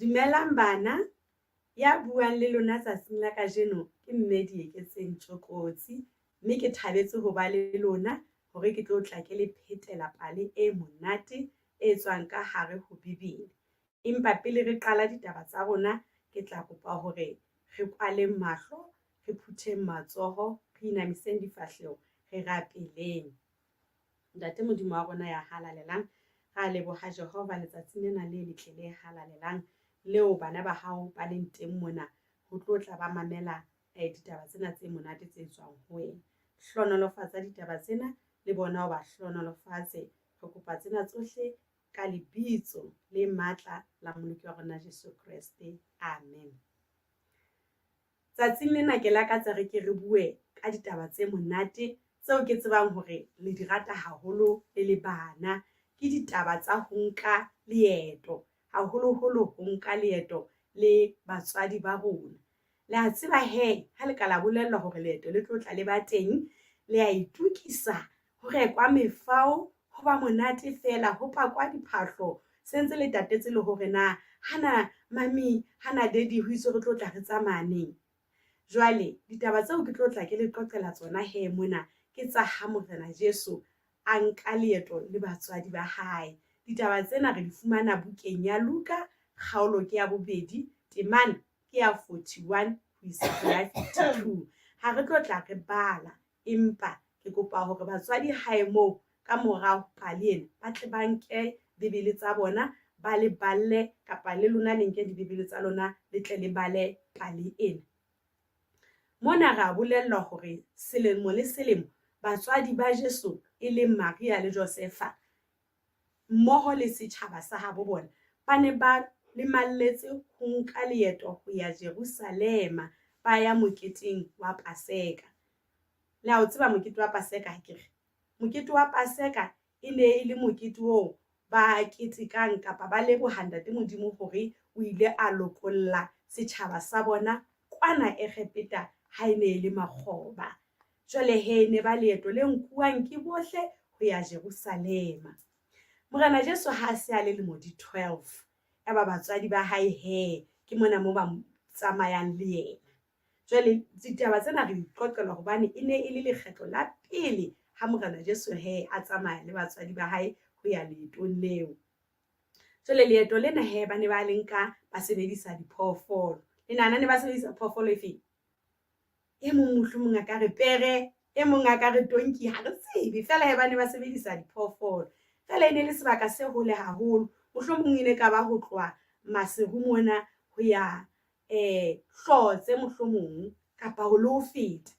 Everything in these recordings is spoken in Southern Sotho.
Dumelang bana, ya buang le lona tsatsing la kajeno ke Mme Dieketseng Tjokotsi, mme ke thabetse ho ba le lona hore ke tlo tla ke le phetela pale e monate e tswang ka hare ho Bibele. Empa pele re qala ditaba tsa rona, ke tla kopa hore re kwaleng mahlo, re phutheng matsoho, re inamiseng difahleho, re rapeleng. Ntate Modimo wa rona ya halalelang, ra leboha Jehova letsatsing lena le letle le halalelang leo bana ba hao ba leng teng mona ho tlo tla ba mamela ditaba tsena tse monate tse tswang ho wena. Hlohonolofatsa ditaba tsena le bona o ba hlohonolofatse. Re kopa tsena tsohle ka lebitso le matla la Mmoloki wa rona Jesu Kreste. Amen. Tsatsing lena ke lakatsa re ke re bue ka ditaba tse monate tseo ke tsebang hore le di rata haholo le le bana. Ke ditaba tsa ho nka leeto, haholoholo ho nka leeto le batswadi ba rona. Le a tseba he ha le ka la bolellwa hore leeto le tlo tla le ba teng, le a itokisa, ho rekwa mefao, ho ba monate feela, ho pakwa diphahlo, se ntse le tatetse le hore na hana mummy, hana daddy ho itswe re tlo tla re tsamaya neng. Jwale ditaba tseo ke tlo tla ke le qoqela tsona he mona ke tsa ha Morena Jesu a nka leeto le batswadi ba hae. Ditaba tsena re di fumana bukeng ya Luka, kgaolo ke ya bobedi, temana ke ya 41 ho isa ho ya 52. Ha re tlo tla re bala, empa ke kopa hore batswadi hae moo ka mora pale ena ba tle ba nke Bibele tsa bona ba le balle, kapa le lona le nke Dibibele tsa lona le tle le bale pale ena. Mona re a bolellwa hore selemo le selemo batswadi ba Jesu e leng Maria le Josefa mmoho le setjhaba sa habo bona ba ne ba lemalletse ho nka leeto ho ya Jerusalema ba ya moketeng wa Paseka. Le a o tseba mokete wa Paseka akere? Mokete wa Paseka e ne e le mokete oo ba ketekang kapa ba leboha Ntate Modimo hore o ile a lokolla setjhaba sa bona kwana Egepeta ha e ne e le makgoba. Jwale he e ne ba leeto le nkuwang ke bohle ho ya Jerusalema. Morena Jesu ha a se a le lemo di 12, yaba batswadi ba hae he ke mona mo ba tsamayang le yena. Jwale ditaba tsena re di qoqelwa hobane e ne e le lekgetlo la pele ha Morena Jesu he a tsamaya le batswadi ba hae ho ya leetong leo. Jwale leeto lena he ba ne ba le nka ba sebedisa diphoofolo. Le nahana ne ba sebedisa phoofolo efeng? E mong mohlomong a ka re pere, e mong a ka re tonki, ha re tsebe. Feela he ba ne ba sebedisa diphoofolo. Feela e ne le sebaka se hole haholo. Mohlomong e ne ka ba ho tloha Maseru mona ho ya Hlotse mohlomong kapa ho le ho feta.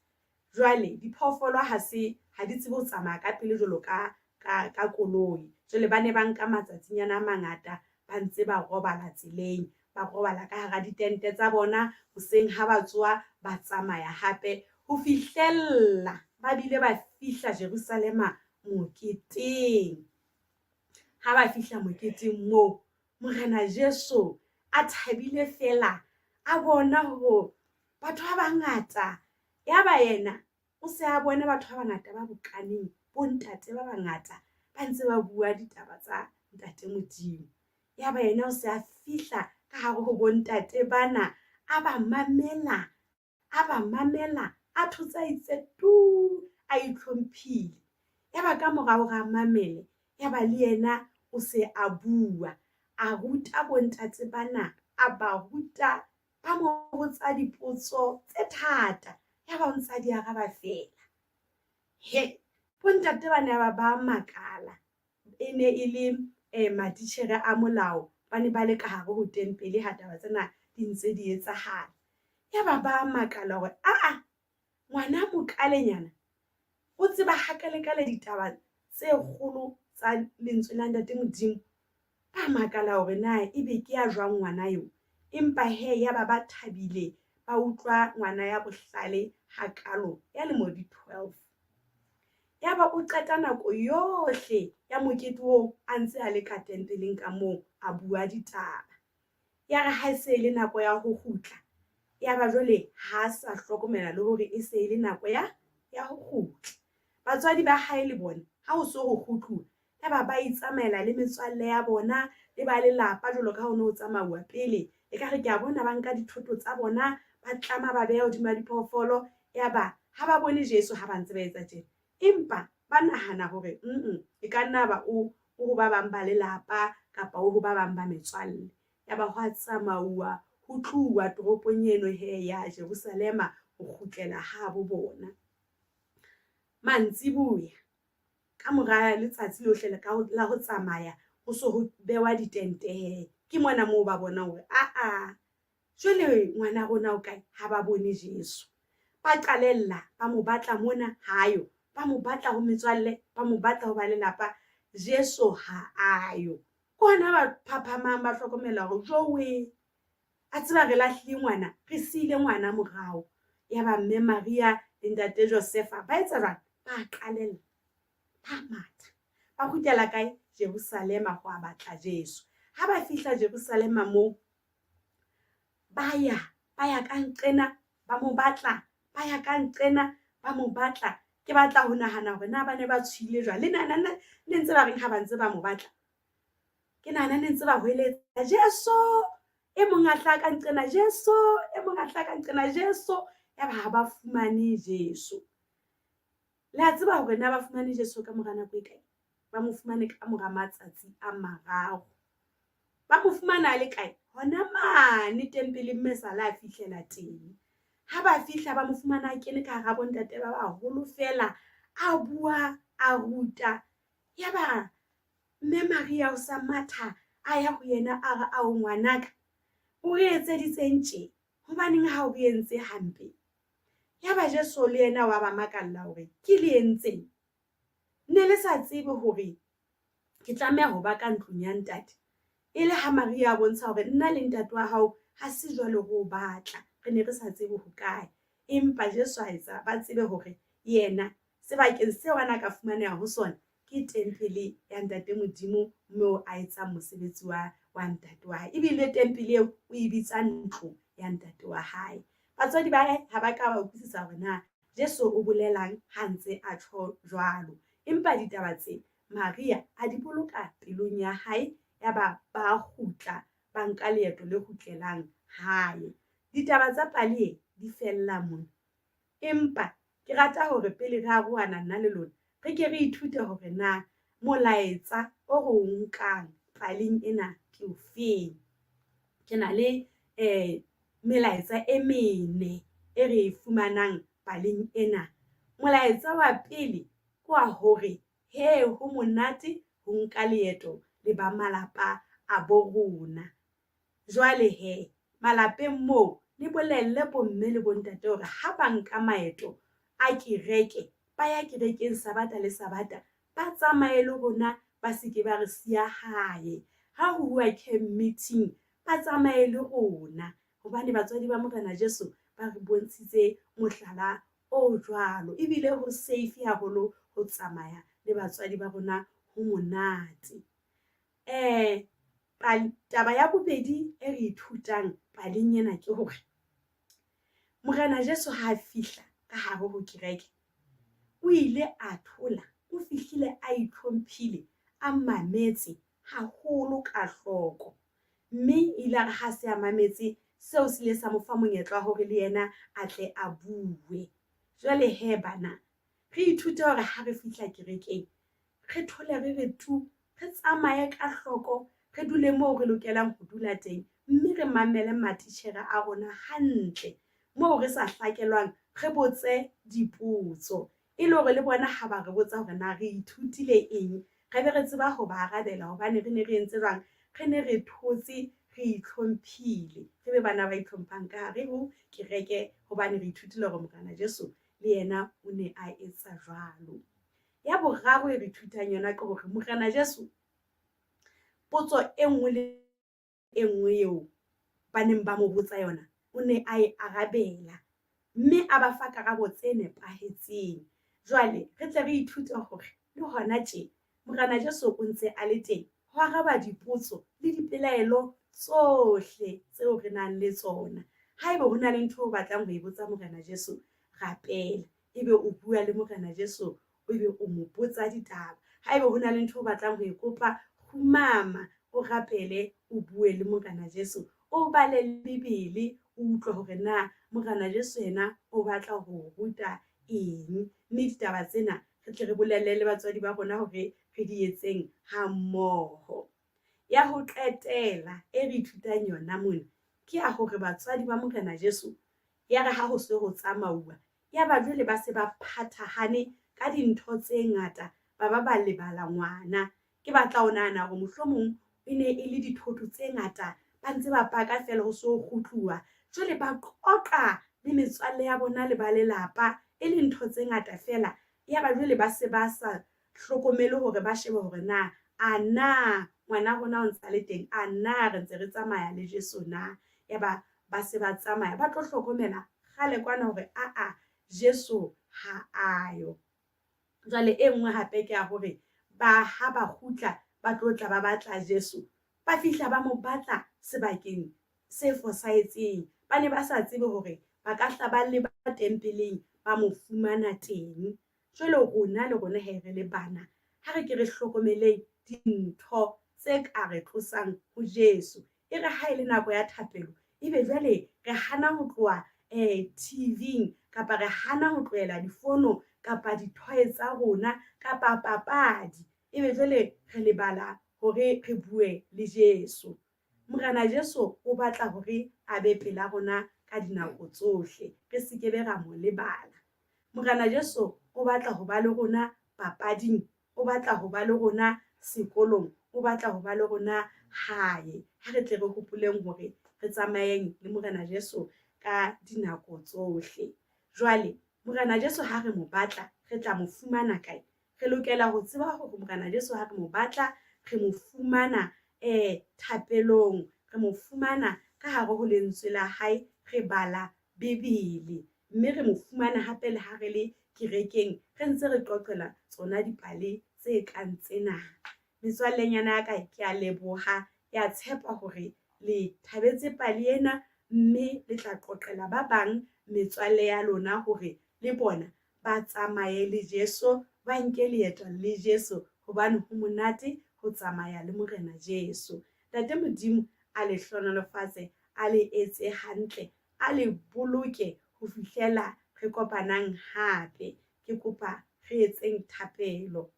Jwale diphoofolo ha se ha di tsebe ho tsamaya ka pele jwalo ka ka ka koloi. Jwale ba ne ba nka matsatsinyana a mangata ba ntse ba robala tseleng, ba robala ka hara ditente tsa bona. Hoseng ha ba tsoha ba tsamaya hape ho fihlella ba bile ba fihla Jerusalema moketeng. Ha ba fihla moketeng moo, Morena Jesu a thabile feela a bona hore batho ba bangata, yaba yena o se a bone batho ba bangata ba bokaneng, bontate ba bangata ba ntse ba bua ditaba tsa Ntate Modimo. Yaba yena o se a fihla ka hare ho bontate bana, a ba mamela A ba mamela a thotse a itse tu, a itlhomphile. Yaba ka mora hore a mamele, yaba le yena o se a bua. A ruta bontate bana, a ba ruta, ba mo botsa dipotso tse thata, yaba o ntse a di araba feela. He, bontate bana yaba ba makala. E ne e le matitjhere a molao, ba ne ba le ka hare ho tempele ha taba tsena di ntse di etsahala. Yaba ba makala hore aa, ngwana mokalenyana o tseba hakalekale ditaba tse kgolo tsa lentswe la Ntate Modimo. Ba makala hore na ebe ke ya jwang ngwana eo. Empa he yaba ba thabile ba utlwa ngwana ya bohlale hakalo ya lemo di 12. Yaba o qeta nako yohle ya mokete oo a ntse a le ka tempeleng ka moo a bua ditaba. Yare ha e se e le nako ya ho kgutla, yaba jwale ha a sa hlokomela le hore e se e le nako ya ya ho kgutla. Batswadi ba hae le bona ha ho so ho kgutluwa, yaba ba itsamaela le metswalle ya bona, le ba lelapa jwalo ka ha ho ne ho tsamauwa pele. Ekare ke a bona ba nka dithoto tsa bona, ba tlama ba beha hodima diphoofolo. Yaba ha ba bone Jesu ha ba ntse ba etsa tjena. Empa ba nahana hore e ka nna ba o ho ba bang ba lelapa kapa o ho ba bang ba metswalle. Yaba ho a tsamauwa ho tluwa toropong eno he ya Jerusalema ho kgutlela habo bona. Mantsiboya ka mora letsatsi lohle la ho tsamaya ho so ho bewa ditente he. Ke mona moo ba bonang hore aa jwale ngwana rona o kae? Ha ba bone Jesu. Ba qalella ba mo batla mona ha yo. Ba mo batla ho metswalle, ba mo batla ho ba lelapa. Jesu ha a yo. Ke hona ba phaphamang ba hlokomela hore jowe a tseba re lahlile ngwana, re siile ngwana morao. Yaba mme Maria le ntate Josefa ba etsa jwang? Ba qalella, ba matha. Ba kgutlela kae? Jerusalema ho a batla Jesu. Ha ba fihla Jerusalema moo, ba ya, ba ya ka nqena, ba mo batla, ba ya ka nqena, ba mo batla. Ke batla ho nahana hore na ba ne ba tshohile jwang. Le nahana ne ntse ba reng ha ba ntse ba mo batla? Ke nahana ne ntse ba hweletsa Jesu, e mong a hlaha ka nqena Jesu, e mong a hlaha ka nqena Jesu. Yaba ha ba fumane Jesu. Le a tseba hore na ba fumane Jesu ka mora nako e kae? Ba mo fumane ka mora matsatsi a mararo. Ba mo fumana a le kae? Hona mane tempeleng mme sala a fihlela teng. Ha ba fihla ba mo fumana a kene ka hara bontate ba baholo feela, a bua, a ruta. Yaba mme Maria o sa matha a ya ho yena a re, Ao ngwanaka, o re etseditseng tje? Hobaneng ha o re entse hampe? Yaba Jesu le yena wa ba makalla hore ke le entseng? Ne le sa tsebe hore ke tlameha ho ba ka ntlong ya ntate? E le ha Maria a bontsha hore nna le ntate wa hao ha se jwalo re o batla, re ne re sa tsebe hokae. Empa Jesu a etsa ba tsebe hore yena sebakeng seo a na ka fumaneha ho sona ke tempele ya Ntate Modimo moo a etsang mosebetsi wa wa ntate wa hae. Ebile tempele eo o e bitsa ntlo ya ntate wa hae. Batswadi ba hae ha ba ka ba utlwisisa hore na Jesu o bolelang ha ntse a tjho jwalo. Empa ditaba tse Maria a di boloka pelong ya hae yaba ba kgutla ba nka leeto le kgutlelang hae. Ditaba tsa pale e di fella mona. Empa ke rata hore pele re arohana nna le lona, re ke re ithute hore na molaetsa o re o nkang paleng ena ke ofeng. Ke na le melaetsa e mene e re e fumanang paleng ena. Molaetsa wa pele ke wa hore he ho monate ho nka leeto le ba malapa a bo rona. Jwale he, malapeng moo le bolelle bomme le bontate hore ha ba nka maeto a kereke, ba ya kerekeng Sabata le Sabata, ba tsamaye le rona ba se ke ba re siya hae. Ha ho uwa camp meeting, ba tsamaye le rona hobane batswadi ba Morena Jesu ba re bontshitse mohlala o jwalo. Ebile ho safe haholo ho tsamaya le batswadi ba rona, ho monate. Taba ya bobedi e re ithutang paleng ena ke hore Morena Jesu ha a fihla ka hare ho kereke, o ile a thola, o fihlile a itlhomphile, a mametse haholo ka hloko. Mme ile a re ha se a mametse, seo se ile sa mo fa monyetla wa hore le yena a tle a bue. Jwale he bana, re ithute hore ha re fihla kerekeng, re thole re re tu, re tsamaye ka hloko, re dule moo re lokelang ho dula teng mme re mamele matitjhere a rona hantle moo re sa hlakelwang, re botse dipotso e le hore le bona ha ba re botsa hore na re ithutile eng, re be re tseba ho ba arabela hobane re ne re entse jwang, re ne re thotse, re itlhomphile, re be bana ba itlhomphang ka hare ho kereke hobane re ithutile hore Morena Jesu le yena o ne a etsa jwalo. Ya boraro e re ithutang yona ke hore Morena Jesu potso e nngwe le e nngwe eo ba neng ba mo botsa yona o ne a e arabela mme a ba fa karabo tse nepahetseng. Jwale re tle re ithute hore le hona tje Morena Jesu o ntse a le teng ho araba dipotso le dipelaelo tsohle tseo re nang le tsona. Haeba ho na le ntho o batlang ho e botsa Morena Jesu, rapela. Ebe o bua le Morena Jesu, ebe o mo botsa ditaba. Haeba ho na le ntho o batlang ho e kopa, kgumama, o rapele, o bue le Morena Jesu, o bale le Bibele, o utlwe hore na Morena Jesu yena o batla ho o ruta eng. Mme ditaba tsena re tle re bolelle le batswadi ba rona hore re di etseng ha mmoho. Ya ho qetela e re ithutang yona mona ke ya hore batswadi ba Morena Jesu ya re ha ho se ho tsamauwa yaba jwale ba se ba phathahane ka dintho tse ngata ba ba ba lebala ngwana. Ke batla ho nahana hore mohlomong e ne e le dithoto tse ngata ba ntse ba paka feela ho so kgutluwa. Jwale ba qoqa le metswalle ya bona le ba lelapa e le ntho tse ngata feela. Yaba jwale ba se ba sa hlokomele hore ba shebe hore na a na ngwana rona o ntsa le teng, a na re ntse re tsamaya le Jesu na. Yaba ba se ba tsamaya ba tlo hlokomela kgale kwana hore aa Jesu ha ayo. Jwale e nngwe hape ke ya hore ba ha ba kgutla ba tlo tla ba batla Jesu, ba fihla ba mo batla sebakeng se fosahetseng. Ba ne ba sa tsebe hore ba ka hla ba leba tempeleng ba mo fumana teng. Jwale rona le rona he re le bana, ha re ke re hlokomeleng dintho tse ka re tlosang ho Jesu. E re ha e le nako ya thapelo, ebe jwale re hana ho tloha TV-ing kapa re hana ho tlohela difono kapa dithoye tsa rona kapa papadi. Ebe jwale re lebala hore re bue le Jesu. Morena Jesu o batla hore a be pela rona ka dinako tsohle, re se ke be ra mo lebala. Morena Jesu o batla ho ba le rona papading, o batla ho ba le rona sekolong, o batla ho ba le rona hae. Ha re tle re hopoleng hore re tsamayeng le Morena Jesu ka dinako tsohle. Jwale Morena Jesu ha re mo batla, re tla mo fumana kae? Re lokela ho tseba hore Morena Jesu ha re mo batla, re mo fumana thapelong, re mo fumana ka hare ho lentswe la hae, re bala Bibele. Mme re mo fumana hape le ha re le kerekeng, re ntse re qoqelwa tsona dipale tse kang tsena. Metswallenyana ya ka, ke a leboha, ke a tshepa hore le thabetse pale ena mme le tla qoqela ba bang metswalle ya lona hore le bona ba tsamaye le Jesu, ba nke leeto le Jesu hobane ho monate ho tsamaya le Morena Jesu. Ntate Modimo a le hlohonolofatse, a le etse hantle, a le boloke ho fihlela re kopanang hape. Ke kopa re etseng thapelo.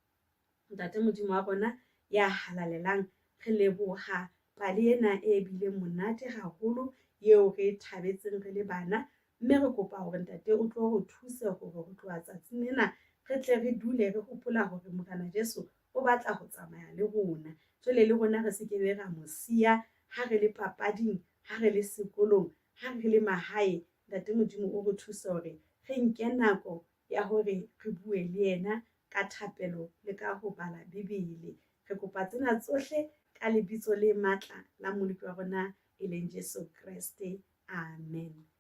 Ntate Modimo wa rona ya halalelang, re leboha pale ena e bileng monate haholo eo re e thabetseng re le bana. Mme re kopa hore Ntate o tlo re thuse hore ho tloha tsatsing lena re tle re dule re hopola hore Morena Jesu o batla ho tsamaya le rona. Jwale le rona re se ke be ra mo siya ha re le papading, ha re le sekolong, ha re le mahae. Ntate Modimo o re thuse hore re nke nako ya hore re bue le yena ka thapelo le ka ho bala Bibele. Re kopa tsena tsohle ka lebitso le matla la Mmoloki wa rona e leng Jesu Kreste. Amen.